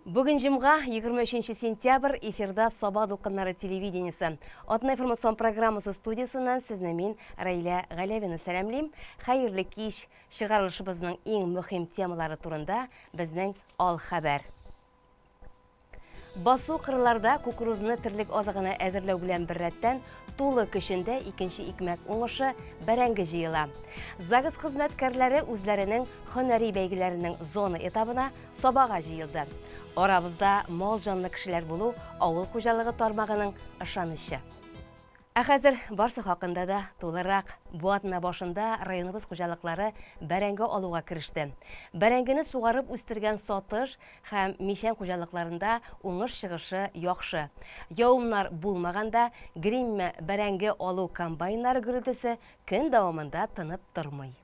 Бүген җомга, 23 сентябрь, эфирда Саба дулкыннары телевидениесе. Атна информацион программасы студиясеннән сезне мин, Раилә Галәвина сәламлим. Хәерле кич! Чыгарылышыбызның иң мөһим темалары турында безнең ал хәбәр. Басу кырларда кукурузны терлек азыгына әзерләү белән беррәттән тулы көчендә икенче икмәк уңышы бәрәңге җыела. ЗАГС хезмәткәрләре үзләренең һөнәри бәйгеләренең зона этабына Сабага җыелды. Арабызда мал җанлы кешеләр булу авыл хуҗалыгы тармагының ышанычы. Ә хәзер барсы хакында да тулырак. Бу атна башында районыбыз хуҗалыклары бәрәңге алуга кереште. Бәрәңгене сугарып үстергән Сатыш һәм Мичән хуҗалыкларында уңыш чыгышы яхшы. Явымнар булмаганда, Гримме бәрәңге алу комбайннары гөрелтесе көн дәвамында тынып тормый.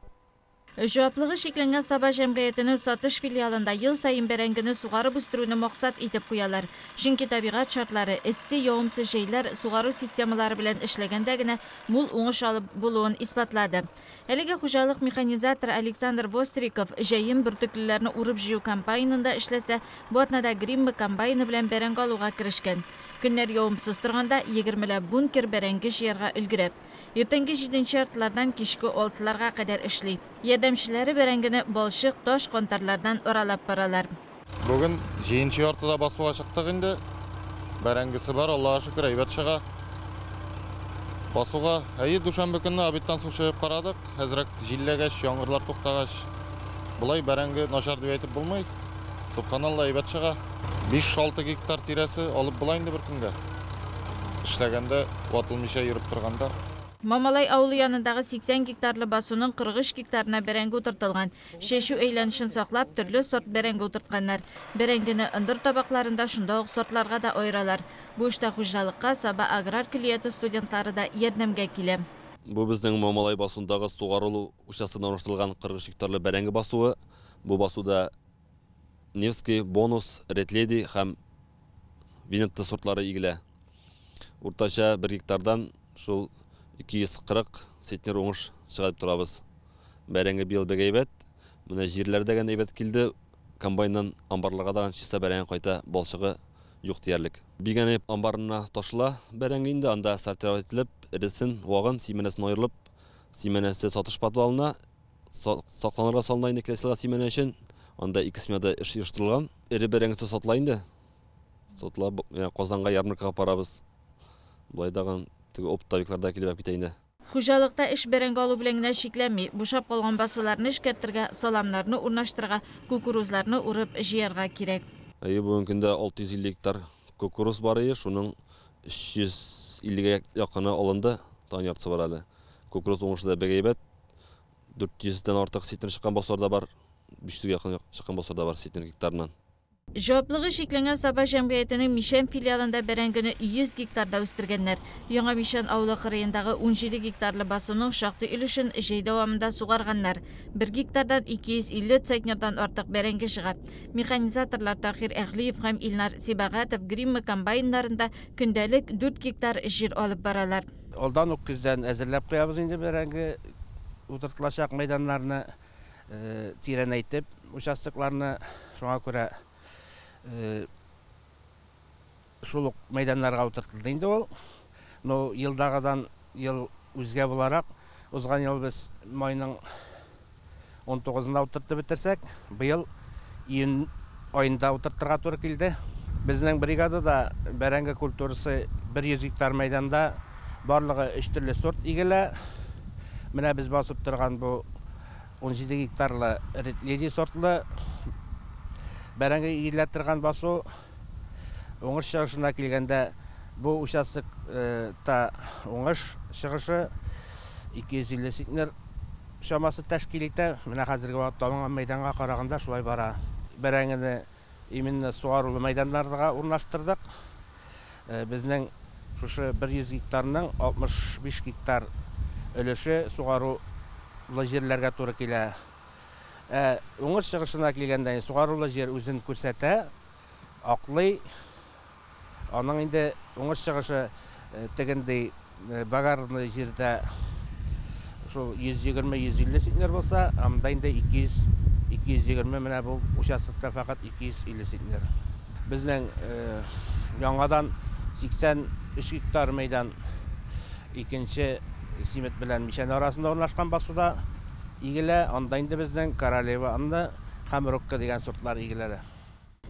Җаваплылыгы чикләнгән Саба җәмгыятенең Сатыш филиалында ел саен бәрәңгене сугарып үстерүне максат итеп куялар. Чөнки табигать шартлары, эссе, явымсыз җәйләр сугару системалары белән эшләгәндә генә мул уңыш алып булуын исбатлады. Әлеге хуҗалык механизаторы Александр Востриков җәен бөртеклеләрне урып-җыю комбайнында эшләсә, бу атнада Гримме комбайны белән бәрәңге алуга керешкән. Көннәр явымсыз торганда, егермеләп бункер бәрәңге җыярга өлгерә. Иртәнге җиденче яртылардан кичке алтыларга кадәр эшли. Ярдәмчеләре бәрәңгене балчык, таш кантарлардан аралап баралар. Бүген җиденче яртыда басуга чыктык инде. Бәрәңгесе бар, Аллага шөкер, әйбәт чыга. Басуга, әйе, дүшәмбе көнне обедтан соң чыгып карадык. Әзрәк җилләгәч, яңгырлар туктагач, болай бәрәңге начар дип әйтеп булмый. Субханалла, әйбәт чыга. 5-6 гектар тирәсе алып була инде бер көнгә. Эшләгәндә, ватылмыйча йөреп торганда. Мамалай авылы янындагы 80 гектарлы басуның 43 гектарына бәрәңге утыртылган. Чәчү әйләнешен саклап, төрле сорт бәрәңге утыртканнар. Бәрәңгене ындыр табакларында шунда ук сортларга да аералар. Бу эштә хуҗалыкка Саба аграр көллияте студентлары да ярдәмгә килә. Бу безнең Мамалай басуындагы сугарылу участогында урнаштырылган 43 гектарлы бәрәңге басуы. Бу басуда Невский, Бонус, Ред Леди һәм Винетта сортлары игелә. Уртача бер гектардан шул 240 центнер уңыш чыга дип торабыз. Бәрәңге быел бик әйбәт. Менә җирләр дә әйбәт килде. Комбайннан амбарларга да чиста бәрәңге кайта, балчыгы юк диярлек. Бигәне амбарына ташыла бәрәңге инде, анда сортировать ителеп, эресен, вагын, симәнәсен аерылып, симәнәсе сатыш подвалына сакланырга салына инде киләсе елга симәнә өчен. Анда ике сменада эш оештырылган. Эре бәрәңгесе сатыла инде. Сатыла, Казанга ярмаркага барабыз. Болай дагын теге оптовиклар да килеп китә инде. Хуҗалыкта эш бәрәңге алу белән генә чикләнми. Бушап калган басуларны эшкәртергә, саламнарны урнаштырырга, кукурузларны урып җыярга кирәк. Әйе, бүгенге көндә 650 гектар кукуруз бар иде, шуның 350-гә якыны алынды, тагын яртысы бар әле. Кукуруз уңышы да бик әйбәт. 400-дән артык центнер чыккан басулар да бар, 500-гә якын чыккан басулар да бар центнер гектарыннан. Җаваплылыгы чикләнгән Саба җәмгыятенең Мичән филиалында бәрәңгене 100 гектарда үстергәннәр. Яңа Мичән авылы кырыендагы 17 гектарлы басуның шактый өлешен җәй дәвамында сугарганнар. Бер гектардан 250 центнердан артык бәрәңге чыга. Механизаторлар Тахир Әхлиев һәм Илнар Сибагатов Гримме комбайннарында көндәлек 4 гектар җир алып баралар. Алдан ук көздән әзерләп куябыз инде бәрәңге утыртылачак мәйданнарны, тирәнәйтеп участокларны, шуңа күрә шул ук мәйданнарга утыртылды инде ул. Но елдагыдан ел үзгә буларак, узган ел без майның 19-ында утыртып бетерсәк, быел июнь аенда утыртырга туры килде. Безнең бригадада бәрәңге культурасы 100 гектар мәйданда барлыгы 3 төрле сорт игелә. Менә без басып торган бу 17 гектарлы Ред Леди сортлы бәрәңге игелә торган басу. Уңыш чыгышына килгәндә бу участокта уңыш чыгышы 250 центнер чамасы тәшкил итә. Менә хәзерге вакытта алынган мәйданга караганда шулай бара. Бәрәңгене именно сугарулы мәйданнарга урнаштырдык. Безнең шушы 100 гектарның 65 гектар өлеше сугарулы җирләргә туры килә. Уңыш чыгышына килгәндә сугарулы җир үзен күрсәтә, аклый. Аның инде уңыш чыгышы тегендәй багарный җирдә шул 120-150 центнер булса, анда инде 200, 220, менә бу участокта фақат 250 центнер. Безнең яңадан 83 гектар мәйдан икенче Симет белән Мишән арасында урнашкан басуда игелә. Анда инде безнең Королева анда һәм Рокко дигән сортлар игеләләр.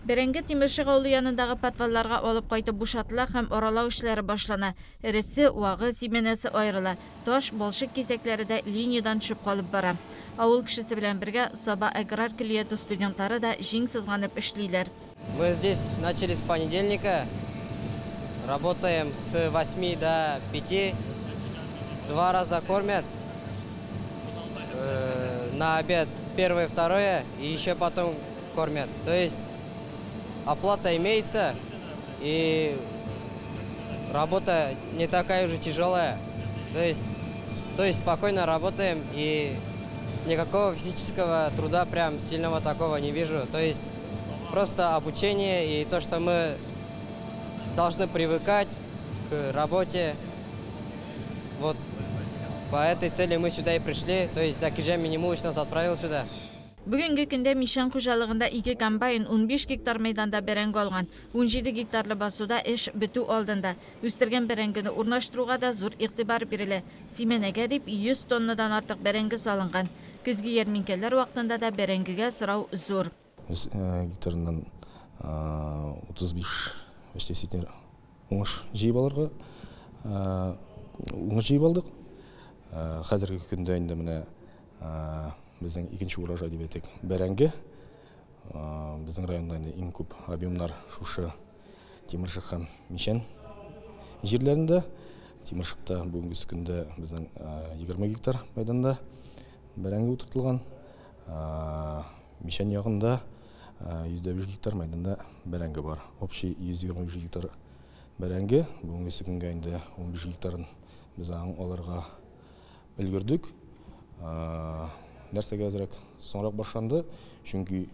Бәрәңге Тимершык авылы янындагы подвалларга алып кайтып бушатыла һәм аралау эшләре башлана. Эресе, вагы, симәнәсе аерыла. Таш, балчык кисәкләре дә линиядән төшеп калып бара. Авыл кешесе белән бергә Саба аграр көллияте студентлары да җиң сызганып эшлиләр. Мы здесь начали с понедельника, работаем с 8 до 5, 2 раза кормят, на обед первое, второе и еще потом кормят. То есть оплата имеется и работа не такая уже тяжелая. То есть спокойно работаем и никакого физического труда прям сильного такого не вижу. То есть просто обучение и то, что мы должны привыкать к работе. Вот по этой цели мы сюда и пришли. То есть Закирҗан Миннемуллович нас отправил сюда. Бүгенге көндә Мишән хуҗалыгында 2 комбайн 15 гектар мәйданда бәрәңге алган. 17 гектарлы басуда эш бетү алдында. Үстергән бәрәңгене урнаштыруга да зур игътибар бирелә. Симәнәгә дип 100 тоннадан артык бәрәңге салынган. Көзге ярминкәләр вакытында да бәрәңгегә сорау зур. Без гектарыннан 35 почти центнер уңыш җыеп алырга уңыш җыеп алдык. Хәзерге көндә инде менә безнең икенче урожай дип әйтик, бәрәңге. Безнең районда инде иң күп объемнар шушы Тимершык һәм Мишән җирләрендә. Тимершыкта бүгенге көндә безнең 20 гектар мәйданда бәрәңге утыртылган. Мишән ягында 105 гектар мәйданда бәрәңге бар. Общий 125 гектар бәрәңге. Бүгенге көнгә инде 15 гектарын без алырга өлгердек. Нәрсәгә әзрәк соңрак башланды, чөнки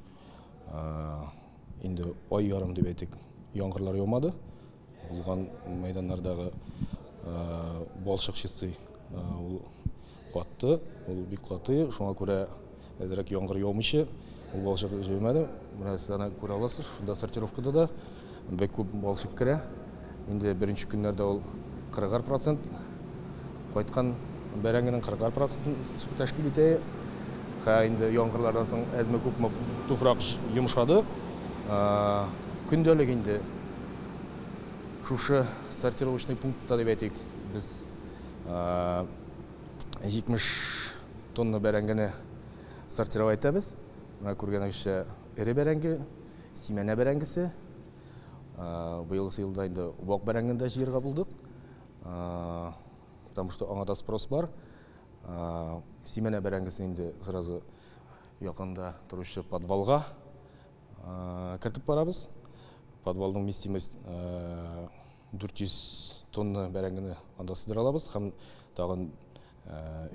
инде ай ярым дип әйтик, яңгырлар яумады. Булган мәйданнардагы балчык чистый, ул катты, ул бик каты, шуңа күрә әзрәк яңгыр яумыйча ул балчык җибәрмәде. Менә сез аны күрә аласыз, шунда сортировкада да бик күп балчык керә. Инде беренче көннәрдә ул 40% кайткан бәрәңгенең 40% тәшкил итә. Һә инде яңгырлардан соң әзме күпме туфрак йомшады. Көндәлек инде шушы сортировочный пунктта дип әйтик, без 70 тонна бәрәңгене сортировать итәбез. Менә күргәнегезчә, эре бәрәңге, симәнә бәрәңгесе. Быелгы елда инде вак бәрәңгене дә җыярга булдык. Потому что аңа да спрос бар. Симәнә бәрәңгесен инде сразу якында торучы подвалга кертеп барабыз. Подвалның вместимость 400 тонна бәрәңгене анда сыдыра алабыз һәм тагын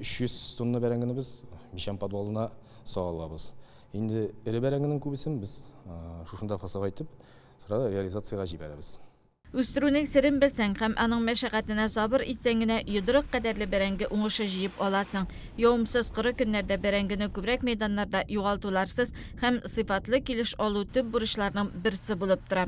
300 тонна бәрәңгене без Мишән подвалына сала алабыз. Инде эре бәрәңгенең күбесен без шушында фасовать итеп, сразу реализациягә җибәрәбез. Үстерүнең серен белсәң һәм аның мәшәкатенә сабыр итсәң генә йодрык кадәрле бәрәңге уңышы җыеп аласың. Явымсыз коры көннәрдә бәрәңгене күбрәк мәйданнарда югалтуларсыз һәм сыйфатлы килеш алу төп бурычларның берсе булып тора.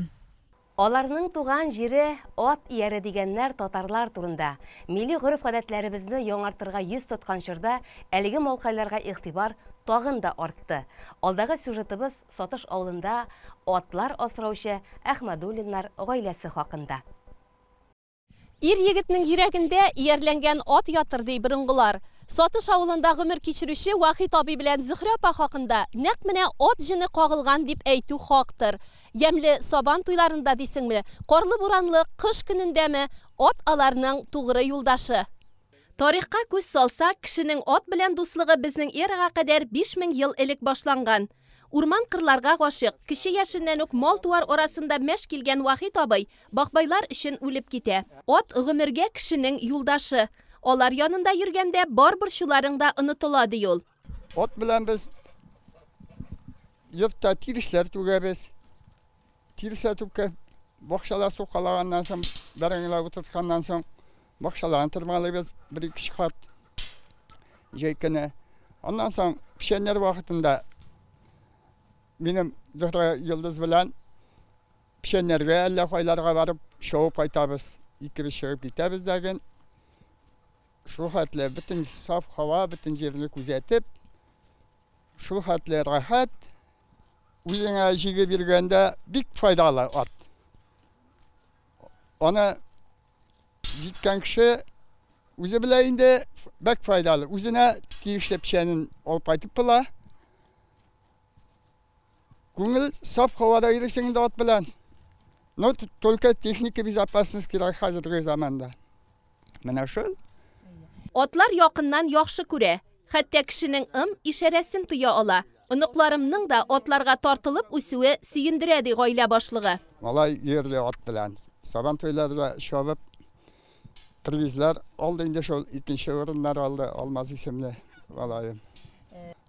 Аларның туган җире ат ияре дигәннәр татарлар турында. Милли гореф-гадәтләребезне яңартырга йөз тоткан чорда әлеге малкайларга игътибар тагын да артты. Алдагы сюжетыбыз Сатыш авылында атлар асраучы Әхмәдуллиннар гаиләсе хакында. Ир егетнең йөрәгендә иярләнгән ат ятыр ди борынгылар. Сатыш авылында гомер кичерүче Вахит абый белән Зөһрә апа хакында нәкъ менә ат җене кагылган дип әйтү хактыр. Ямьле сабан туйларында дисеңме, карлы-буранлы кыш көнендәме, ат аларның тугры юлдашы. Тарихка күз салсак, кешенең ат белән дуслыгы безнең эрага кадәр 5000 ел элек башланган. Урман кырларга гашык, кече яшеннән үк мал-туар арасында мәш килгән Вахит абый бахбайлар өчен үлеп китә. Ат гомергә кешенең юлдашы. Алар янында йөргәндә бар борчуларың да онытыла, ди ул. Ат белән без йортта тиресләр түгәбез. Тиресләр түккән, бакчалар сукалаганнан соң, бәрәңгеләр утыртканнан соң, бакчаларны тырмалыйбыз бер ике кат җәй көне. Аннан соң печәннәр вакытында минем Зөһрә Йолдыз белән Печәннәргә әллә кайларга барып чабып кайтабыз. Икебез чыгып китәбез дәген. Шул хәтле бөтен саф һава, бөтен җирне күзәтеп, шул хәтле рәхәт. Үзеңә җигеп йөргәндә бик файдалы ат. Аны җиткән кеше үзе белә инде, бик файдалы. Үзенә тиешле печәнен алып кайтып була. Күңел саф һавада йөрисең инде ат белән. Но только техника безопасность кирәк хәзерге заманда. Менә шул. Атлар якыннан яхшы күрә. Хәтта кешенең ым ишарәсен тоя ала. Оныкларымның да атларга тартылып үсүе сөендерә, ди гаилә башлыгы. Малай йөрде ат белән. Сабан туйларда чабып призлар алды инде шул, икенче урыннар алды Алмаз исемле малаем.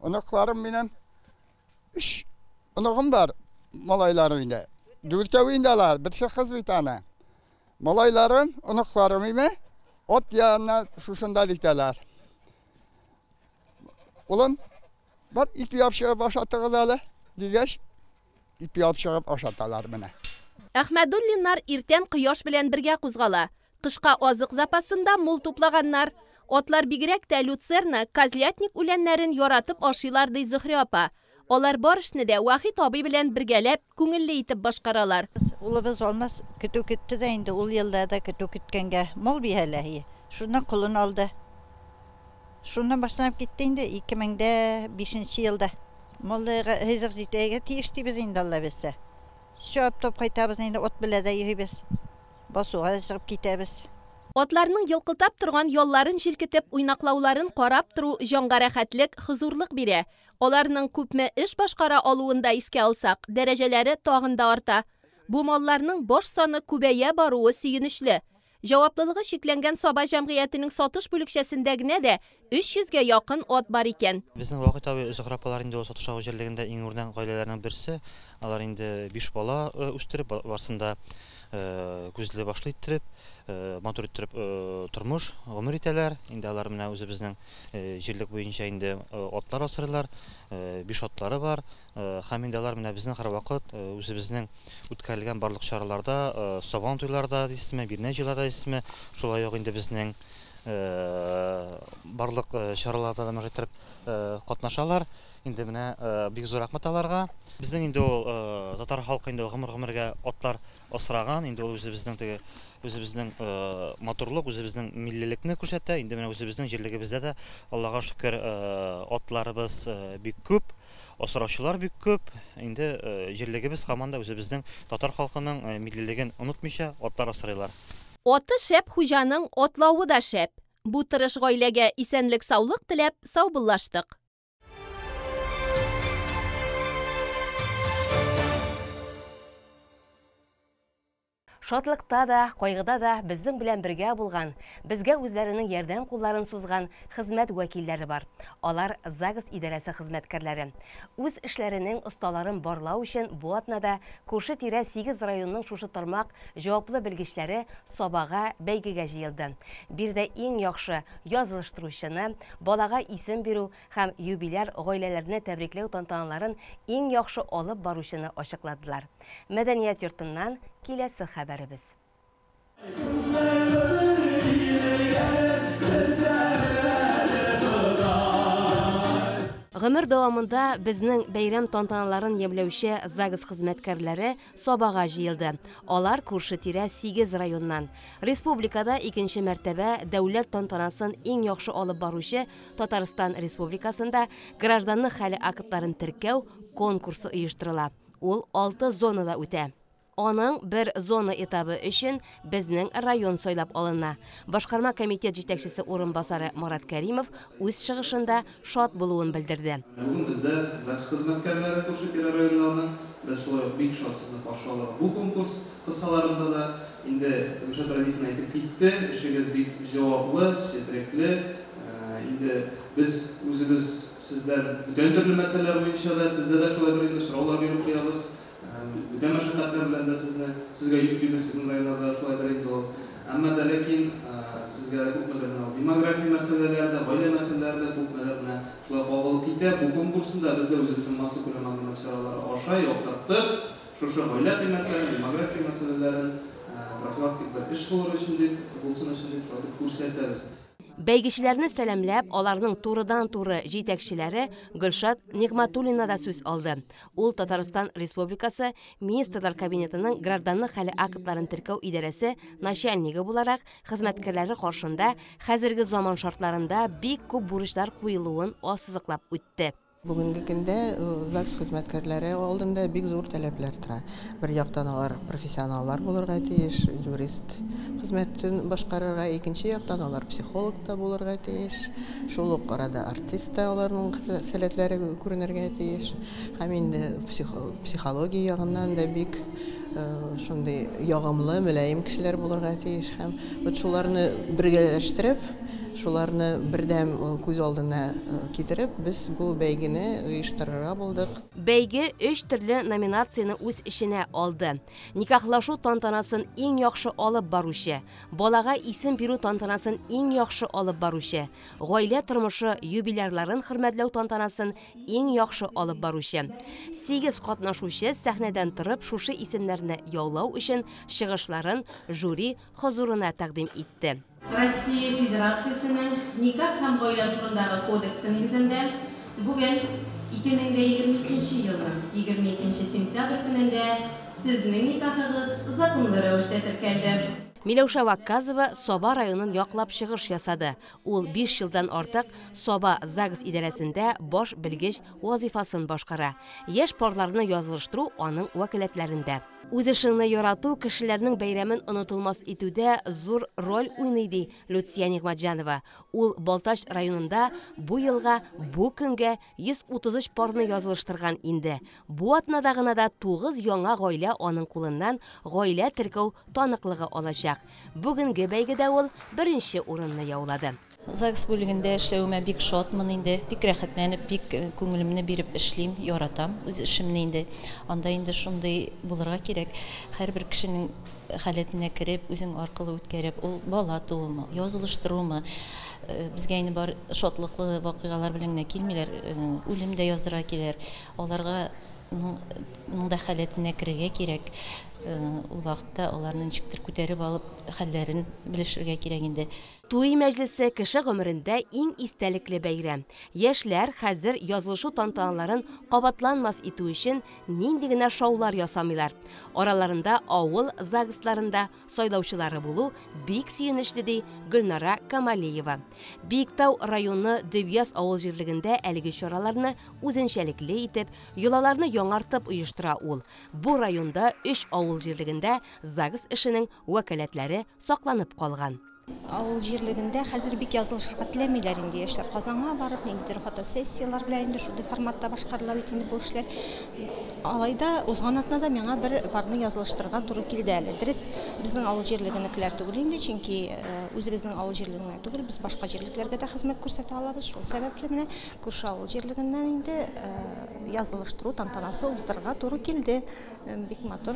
Оныкларым минем 3 оныгым бар, малайларым инде. Дүртәү инде алар, берсе кыз бит аны. Малайларым, оныкларым име, ат янына шушында дитәләр. Улым, бар ипи алып чыгып ашатыгыз әле, дигәч, ипи алып чыгып ашаталар менә. Әхмәдуллиннар иртән кояш белән бергә кузгала. Кышка азык запасында мул туплаганнар. Атлар бигрәк тә люцерна, козлятник үләннәрен яратып ашыйлар, ди Зөһрә апа. Алар бар эшне дә Вахит абый белән бергәләп, күңелле итеп башкаралар. Улыбыз Алмаз көтү көтте дә инде, ул елда да көтү көткәнгә мал бирәләр. Шуннан колын алды. Шуннан башланып китте инде 2005 елда. Малларга ризык җитәргә тиеш дибез инде, Алла бирсә. Чабып топ кайтабыз инде, от белән дә йөрибез. Басуга да чыгып китәбез. Атларның йылкылтап торган ялларын җилкетеп, уйнаклауларын карап тору җанга рәхәтлек, хозурлык бирә. Аларның күпме эш башкара алуын да искә алсак, дәрәҗәләре тагын да арта. Бу малларның баш саны күбәя баруы сөенечле. Җаваплылыгы чикләнгән Саба җәмгыятенең сатыш бүлекчәсендә генә дә 300гә якын ат бар икән. Безнең Вахит абый, Зөһрә апалар инде ул Сатыш авыл җирлегендә иң үрнәк гаиләләрнең берсе. Алар инде 5 бала үстереп, барсында күзле башлы иттереп, матур иттереп тормыш, гомер итәләр. Инде алар менә үзебезнең җирлек буенча инде атлар асрыйлар, 5 атлары бар. Һәм инде алар менә безнең һәрвакыт үзебезнең үткәрелгән барлык чараларда, сабан туйларда дисезме, бирнә җыйларда дисезме, шулай ук инде безнең барлык чараларда да мөрәҗәгать итеп катнашалар. Инде менә бик зур рәхмәт аларга. Безнең инде ул татар халкы инде гомер-гомергә атлар асраган, инде ул үзебезнең теге үзебезнең матурлык, үзебезнең миллилекне күрсәтә. Инде менә үзебезнең җирлегебездә дә Аллага шөкер атларыбыз бик күп, асраучылар бик күп. Инде җирлегебез һаман да үзебезнең татар халкының миллилеген онытмыйча атлар асрыйлар. Аты шәп хуҗаның атлавы да шәп. Бу тырыш гаиләгә исәнлек саулык теләп саубуллаштык. Шатлыкта да, кайгыда да безнең белән бергә булган, безгә үзләренең ярдәм кулларын сузган хезмәт вәкилләре бар. Алар ЗАГС идарәсе хезмәткәрләре. Үз эшләренең осталарын барлау өчен бу атнада күрше-тирә 8 районның шушы тармак җаваплы белгечләре Сабага бәйгегә җыелды. Биредә иң яхшы язылыштыручыны, балага исем бирү һәм юбиляр гаиләләрне тәбрикләү тантаналарын иң яхшы алып баручыны ачыкладылар. Мәдәният йортыннан киләсе хәбәребез. Гомер дәвамында безнең бәйрәм тантаналарын ямләүче ЗАГС хезмәткәрләре Сабага җыелды. Алар күрше-тирә 8 районнан. Республикада икенче мәртәбә дәүләт тантанасын иң яхшы алып баручы Татарстан Республикасында гражданлык хәле актларын теркәү конкурсы оештырыла. Ул 6 зонада үтә. Аның бер зона этабы өчен безнең район сайлап алына. Башкарма комитет җитәкчесе урынбасары Марат Кәримов үз чыгышында шат булуын белдерде. Бүген бездә ЗАГС хезмәткәрләре күрше-тирә районнарының, без шулай ук бик шат сезне каршы алырга. Бу конкурс кысаларында да инде Гөлшат Рәдифовна әйтеп китте, эшегез бик җаваплы, четерекле. Инде без үзебез сездән бүтән төрле мәсьәләләр буенча да, сездә дә шулай бер инде сораулар биреп куябыз. Бүтән мәшәкатьләр белән дә сезне сезгә йөклибез, сезнең районнарда шулайдыр инде ул. Әмма дә ләкин сезгә дә күпмедер менә демография мәсьәләләре дә, гаилә мәсьәләләре дә күпмедер менә шулай кагылып китә. Бу конкурсында без дә үзебезнең массакүләм мәгълүмат чаралары аша яктыртып, Шушы гаилә кыйммәтләрен, демография мәсьәләләрен профилактик бер эш булыр өчен дип, булсын өчен дип шулай итеп күрсәтәбез. Бәйгечеләрне сәламләп, аларның турыдан-туры җитәкчеләре Гөлшат Нигъмәтуллина да сүз алды. Ул Татарстан Республикасы Министрлар Кабинетының гражданлык хәле актларын теркәү идарәсе начальнигы буларак, хезмәткәрләре каршында хәзерге заман шартларында бик күп бурычлар куелуын ассызыклап үтте. Бүгенге көндә ЗАГС хезмәткәрләре алдында бик зур таләпләр тора. Бер яктан алар профессионаллар булырга тиеш, юрист хезмәтен башкарырга, икенче яктан алар психолог та булырга тиеш, шул ук арада артист та аларның сәләтләре күренергә тиеш. Һәм инде психология ягыннан да бик шундый ягымлы, мөлаем кешеләр булырга тиеш. Һәм вот шуларны бергәләштереп, шуларны бердәм күз алдына китереп, без бу бәйгене оештырырга булдык. Бәйге өч төрле номинацияне үз эченә алды. Никахлашу тантанасын иң яхшы алып баручы, балага исем бирү тантанасын иң яхшы алып баручы, гаилә тормышы юбилярларын хөрмәтләү тантанасын иң яхшы алып баручы. 8 катнашучы сәхнәдән торып шушы исемнәрне яулау өчен чыгышларын жюри хозурына тәкъдим итте. Россия Федерациясенең никах һәм гаилә турындагы кодексы нигезендә бүген 2022 елның 22 сентябрь көнендә сезнең никахыгыз законлы рәвештә теркәлде. Миләүшә Вакказова Саба районын яклап чыгыш ясады. Ул 5 елдан артык Саба ЗАГС идарәсендә баш белгеч вазифасын башкара. Яшь парларны язылыштыру аның вәкаләтләрендә. Үз эшеңне ярату кешеләрнең бәйрәмен онытылмас итүдә зур роль уйный, ди Люция Нигъмәтҗанова. Ул Балтач районында бу елга, бу көнгә 133 парны язылыштырган инде. Бу атнада гына да 9 яңа гаилә аның кулыннан гаилә теркәү таныклыгы алачак. Бүгенге бәйгедә ул беренче урынны яулады. ЗАГС бүлегендә эшләвемә бик шатмын инде, бик рәхәтләнеп, бик күңелемне биреп эшлим, яратам үз эшемне инде. Анда инде шундый булырга кирәк. Һәрбер кешенең халәтенә кереп, үзең аркылы үткәреп, ул бала тууымы, язылыштыруымы, безгә инде бар шатлыклы вакыйгалар белән генә килмиләр, үлем дә яздыра киләр. Аларга да халәтенә керергә кирәк. Ул вакытта аларны ничектер күтәреп алып, хәлләрен белешергә кирәк инде. Туй мәҗлесе кеше гомерендә иң истәлекле бәйрәм. Яшьләр хәзер язылышу тантаналарын кабатланмас итү өчен нинди генә шаулар ясамыйлар. Араларында авыл ЗАГСларында сайлаучылары булу бик сөенечле, ди Гөлнара Камалиева. Биектау районы Дөбьяз авыл җирлегендә әлеге чараларны үзенчәлекле итеп, йолаларны яңартып оештыра ул. Бу районда 3 авыл җирлегендә ЗАГС эшенең вәкаләтләре сакланып калган. Авыл җирлегендә хәзер бик язылышырга теләмиләр инде яшьләр. Казанга барып, ниндидер фотосессияләр белән инде шундый форматта башкарыла бит инде бу эшләр. Алай да узган атнада миңа бер парны язылыштырырга туры килде әле. Дөрес, безнең авыл җирлегенекеләр түгел инде, чөнки үзебезнең авыл җирлегенә түгел, без башка җирлекләргә дә хезмәт күрсәтә алабыз. Шул сәбәпле менә күрше авыл җирлегеннән инде язылыштыру тантанасы уздырырга туры килде. Бик матур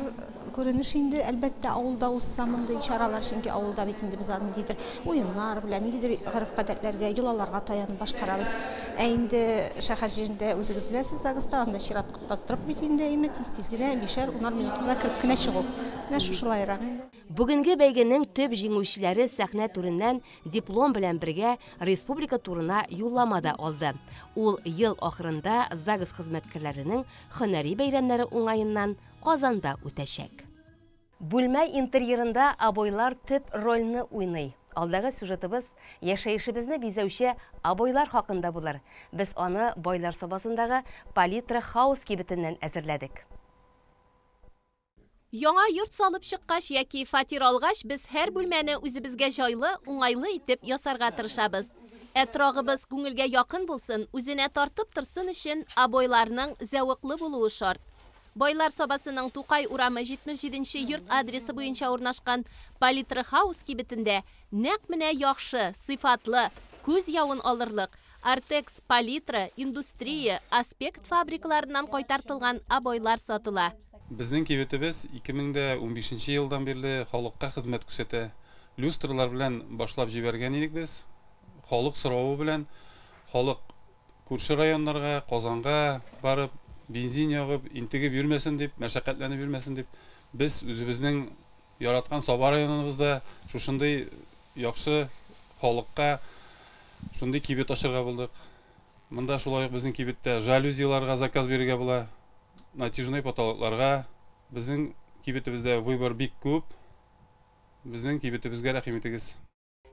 күренеш инде, әлбәттә, авылда узса мондый чаралар, чөнки авылда бит инде без аны ниндидер уеннар белән, ниндидер гореф-гадәтләргә, йолаларга таянып башкарабыз. Ә инде шәһәр җирендә үзегез беләсез, ЗАГСта анда чиратта торып бит инде, әйме тиз-тиз генә 5-10 минут кына кереп кенә чыгу. Менә шушылайрак инде. Бүгенге бәйгенең төп җиңүчеләре сәхнә түреннән диплом белән бергә республика турына юллама да алды. Ул ел ахырында ЗАГС хезмәткәрләренең һөнәри бәйрәмнәре уңаеннан Казанда үтәчәк. Бүлмә интерьерында обойлар төп рольне уйный. Алдагы сюжетыбыз яшәешебезне бизәүче обойлар хакында булыр. Без аны Байлар Сабасындагы Палитра Хаус кибетеннән әзерләдек. Яңа йорт салып чыккач яки фатир алгач, без һәр бүлмәне үзебезгә җайлы, уңайлы итеп ясарга тырышабыз. Ә торагыбыз күңелгә якын булсын, үзенә тартып торсын өчен обойларның зәвыклы булуы шарт. Байлар Сабасының Тукай урамы 77 йорт адресы буенча урнашкан Палитра Хаус кибетендә нәкъ менә яхшы, сыйфатлы, күз явын алырлык Артекс, Палитра, Индустрия, Аспект фабрикаларыннан кайтартылган обойлар сатыла. Безнең кибетебез 2015 елдан бирле халыкка хезмәт күрсәтә. Люстралар белән башлап җибәргән идек без. Халык соравы белән, халык күрше районнарга, Казанга барып бензин ягып, интегеп йөрмәсен дип, мәшәкатьләнеп йөрмәсен дип, без үзебезнең яраткан Саба районыбызда шушындый яхшы халыкка шундый кибет ачырга булдык. Монда шулай ук безнең кибеттә жалюзиларга заказ бирергә була, натяжной потолокларга. Безнең кибетебездә выбор бик күп. Безнең кибетебезгә рәхим итегез.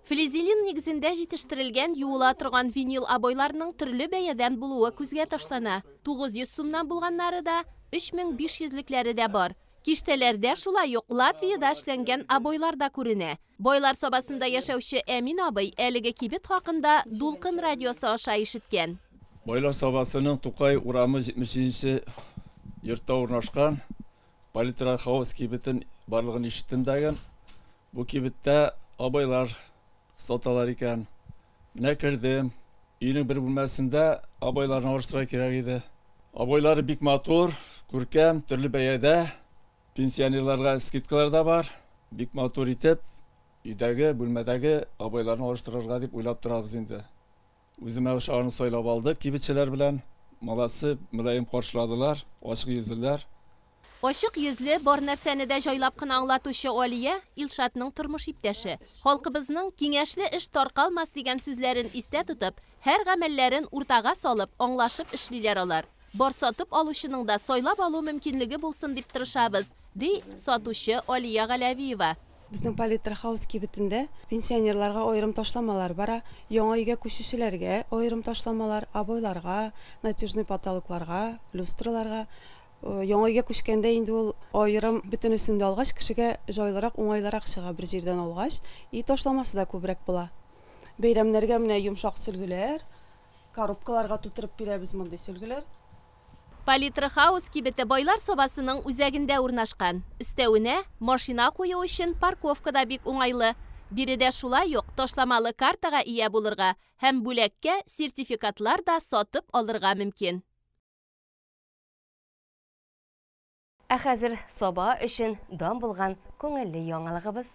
Флизелин нигезендә җитештерелгән юыла торган винил обойларның төрле бәядән булуы күзгә ташлана. 900 сумнан булганнары да, 3500лекләре дә бар. Киштәләрдә шулай ук Латвиядә эшләнгән обойлар да күренә. Байлар Сабасында яшәүче Әмин абый әлеге кибет хакында Дулкын радиосы аша ишеткән. Байлар Сабасының Тукай урамы 77нче йортта урнашкан Палитра Хаус кибетен барлыгын ишеттем дәген. Бу кибеттә обойлар саталар икән. Менә кердем. Өйнең бер бүлмәсендә обойларны алыштырырга кирәк иде. Обойлары бик матур, күркәм, төрле бәядә. Пенсионерларга скидкалар да бар. Бик матур итеп өйдәге, бүлмәдәге обойларны алыштырырга дип уйлап торабыз инде. Үземә ошаганы сайлап алдык кибетчеләр белән. Молодцы, мөлаем каршыладылар, ачык йөзлеләр. Ачык йөзле, бар нәрсәне дә җайлап кына аңлатучы Алия Илшатның тормыш иптәше. Халкыбызның киңәшле эш таркалмас дигән сүзләрен истә тотып, һәр гамәлләрен уртага салып, аңлашып эшлиләр алар. Бар сатып алучының да сайлап алу мөмкинлеге булсын дип тырышабыз, ди сатучы Алия Галәвиева. Безнең Палитра Хаус кибетендә пенсионерларга аерым ташламалар бара, яңа өйгә күчүчеләргә аерым ташламалар, обойларга, натяжной потолокларга, люстраларга. Яңа өйгә күчкәндә инде ул аерым бөтенесен дә алгач, кешегә җайлырак, уңайлырак чыга бер җирдән алгач, и ташламасы да күбрәк була. Бәйрәмнәргә менә йомшак сөлгеләр, коробкаларга тутырып бирәбез мондый сөлгеләр. Палитра Хаус кибете Байлар Сабасының үзәгендә урнашкан. Өстәвенә машина кую өчен парковка да бик уңайлы. Биредә шулай ук ташламалы картага ия булырга һәм бүләккә сертификатлар да сатып алырга мөмкин. Ә хәзер Саба өчен дан булган күңелле яңалыгыбыз.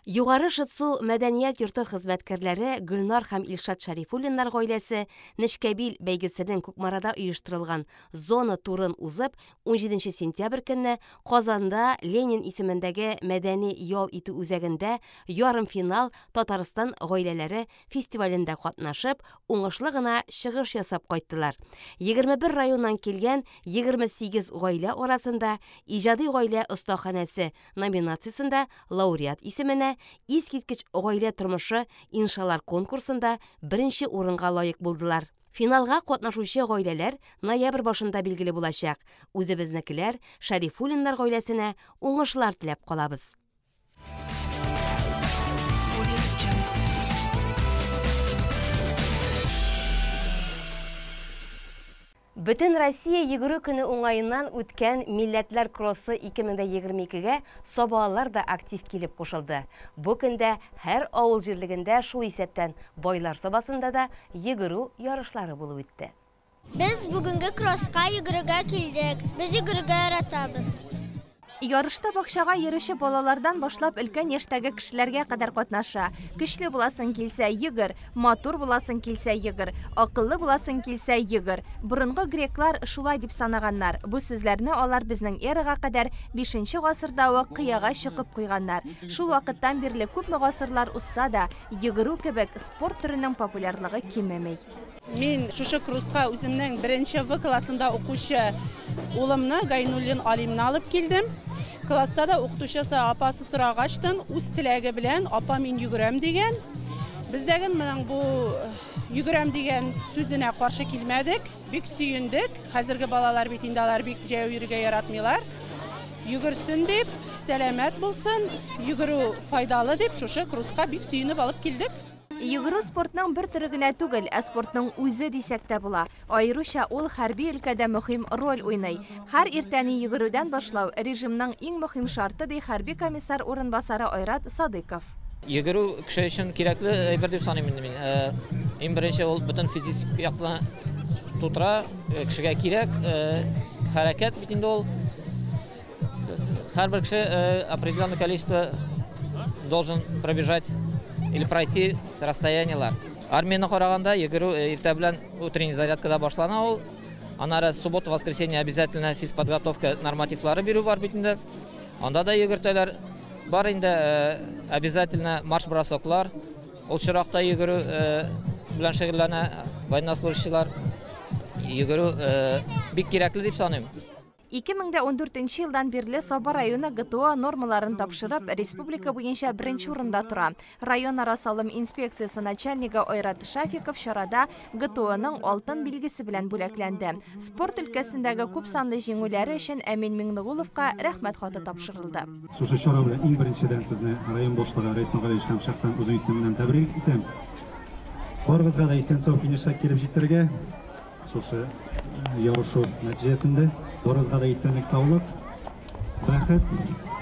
Югары Шытсу мәдәният йорты хезмәткәрләре Гөлнар һәм Илшат Шәрифуллиннар гаиләсе Нечкәбил бәйгесенең Кукмарада оештырылган зона турын узып, 17 сентябрь көнне Казанда Ленин исемендәге мәдәни ял итү үзәгендә ярымфинал Татарстан гаиләләре фестивалендә катнашып, уңышлы гына чыгыш ясап кайттылар. 21 районнан килгән 28 гаилә арасында иҗади гаилә остаханәсе номинациясендә лауреат исеменә Искиткеч гаилә тормышы иншалар конкурсында беренче урынга лаек булдылар. Финалга катнашучы гаиләләр ноябрь башында билгеле булачак. Үзебезнекеләр Шәрифуллиннар гаиләсенә уңышлар теләп калабыз. Бөтен Россия йөгерү көне уңаеннан үткән Милләтләр кроссы 2022-гә сабалар да актив килеп кушылды. Бу көндә һәр авыл җирлегендә, шул исәптән Байлар Сабасында да йөгерү ярышлары булып үтте. Без бүгенге кросска йөгерергә килдек. Без йөгерергә яратабыз. Ярышта бакчага йөрүче балалардан башлап өлкән яшьтәге кешеләргә кадәр катнаша. Көчле буласың килсә йөгер, матур буласың килсә йөгер, акыллы буласың килсә йөгер. Борынгы греклар шулай дип санаганнар. Бу сүзләрне алар безнең эрага кадәр 5 гасырда ук кыяга чыгып куйганнар. Шул вакыттан бирле күпме гасырлар узса да, йөгерү кебек спорт төренең популярлыгы кимеми. Мин шушы кросска үземнең 1 В классында укучы улымны Гайнуллин Алимны алып килдем. Класста да укытучысы апасы сорагачтын, үз теләге белән апа мин йөгерәм дигән. Без дә моның бу йөгерәм дигән сүзенә каршы килмәдек, бик сөендек. Хәзерге балалар бит инде алар бик җәяү йөрергә яратмыйлар. Йөгерсен дип, сәламәт булсын, йөгерү файдалы дип шушы кросска бик сөенеп алып килдек. Йөгерү спортның бер төре генә түгел, ә спортның үзе дисәк тә була. Аеруча ул хәрби өлкәдә мөһим роль уйный. Һәр иртәне йөгерүдән башлау режимның иң мөһим шарты, ди хәрби комиссар урынбасары Айрат Садыков. Йөгерү кеше өчен кирәкле әйбер дип саныйм инде мин. Иң беренче ул бөтен физик якны тутыра, кешегә кирәк, хәрәкәт бит инде ул. Һәрбер кеше определенное количество должен пробежать или пройти расстояниелар. Армияны караганда йөгерү иртә белән утренний зарядкада башлана ул. Аннары суббота, воскресенье обязательно физподготовка нормативлары бирү бар бит инде. Анда да йөгертәләр. Бар инде обязательно марш-бросоклар. Ул чиракта йөгерү белән шөгыльләнә военнослужащийлар. Йөгерү бик кирәкле дип саныйм. 2014 елдан бирле Саба районы ГТО нормаларын тапшырып, республика буенча беренче урында тора. Районара салым инспекциясе начальнигы Айрат Шафиков чарада ГТОның алтын билгесе белән бүләкләнде. Спорт өлкәсендәге күп санлы җиңүләре өчен Әмин Миңнегуловка рәхмәт хаты тапшырылды. Шушы чара белән иң беренчедән сезне район башлыгы Рәис Нургалиевич һәм шәхсән үзем исеменнән тәбрик итәм. Барыгызга да исән-сау финишка килеп җитәргә, шушы ярышу нәтиҗәсендә барыгызга да исәнлек, саулык, бәхет,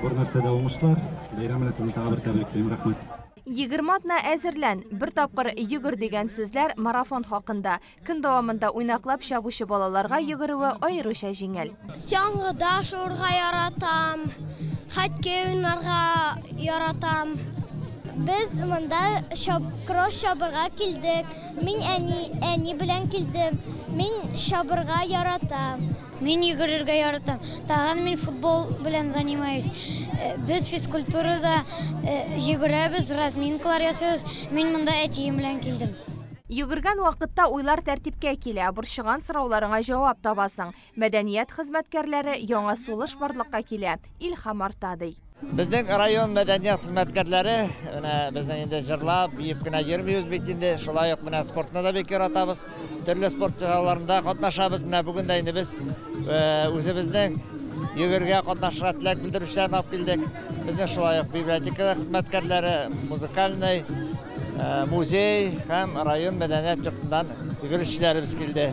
бар нәрсәдә уңышлар. Бәйрәм белән сезне тагы бер тәбриклим, рәхмәт. 20 атна әзерлән, бер тапкыр йөгер дигән сүзләр марафон хакында. Көн дәвамында уйнаклап чабучы балаларга йөгерүе аеруча җиңел. Чаңгыда шуырга яратам, хоккей уйнарга яратам. Без монда кросс чабырга килдек. Мин әни белән килдем. Мин чабырга яратам. Мин йөгерергә яратам. Тагын мин футбол белән занимаюсь. Без физкультурада йөгерәбез, разминкалар ясыйбыз. Мин монда әтием белән килдем. Йөгергән вакытта уйлар тәртипкә килә, борчыган сорауларыңа җавап табасың. Мәдәният хезмәткәрләре яңа сулыш барлыкка килә, илһам арта ди. Безнең район мәдәният хезмәткәрләре, менә безнең инде җырлап, биеп кенә йөрмибез бит инде, шулай ук менә спортны да бик яратабыз. Төрле спорт чараларында катнашабыз. Менә бүген дә инде без үзебезнең йөгергә катнашырга теләк белдерүчеләрне алып килдек. Безнең шулай ук библиотека хезмәткәрләре, музыкальный музей һәм район мәдәният йортыннан йөгерешчеләребез килде.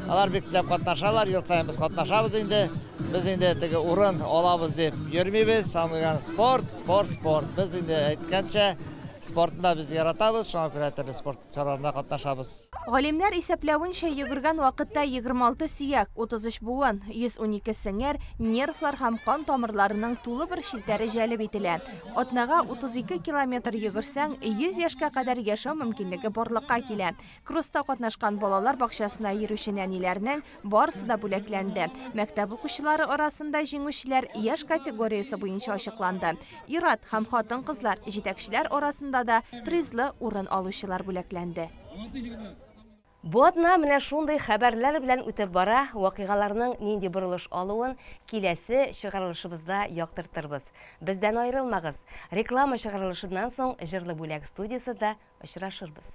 Алар бик теләп катнашалар, ел саен без катнашабыз инде. Без инде теге урын алабыз дип йөрмибез. Самыйган спорт, спорт, спорт. Без инде әйткәнчә, спортны да без яратабыз, шуңа күрә төрле спорт чараларында катнашабыз. Галимнәр исәпләвенчә, йөгергән вакытта 26 сөяк, 33 буын, 112 сеңер, нервлар һәм кан тамырларының тулы бер челтәре җәлеп ителә. Атнага 32 километр йөгерсәң, 100 яшькә кадәр яшәү мөмкинлеге барлыкка килә. Кросста катнашкан балалар бакчасына йөрүче нәниләрнең барысы да бүләкләнде. Мәктәп укучылары арасында җиңүчеләр яшь категориясе буенча ачыкланды. Ир-ат һәм хатын-кызлар җитәкчеләр арасында да призлы урын алучылар бүләкләнде. Бу атна менә шундый хәбәрләр белән үтеп бара. Вакыйгаларның нинди борылыш алуын киләсе чыгарылышыбызда яктыртырбыз. Бездән аерылмагыз. Реклама чыгарылышыннан соң Җырлы бүләк студиясендә очрашырбыз.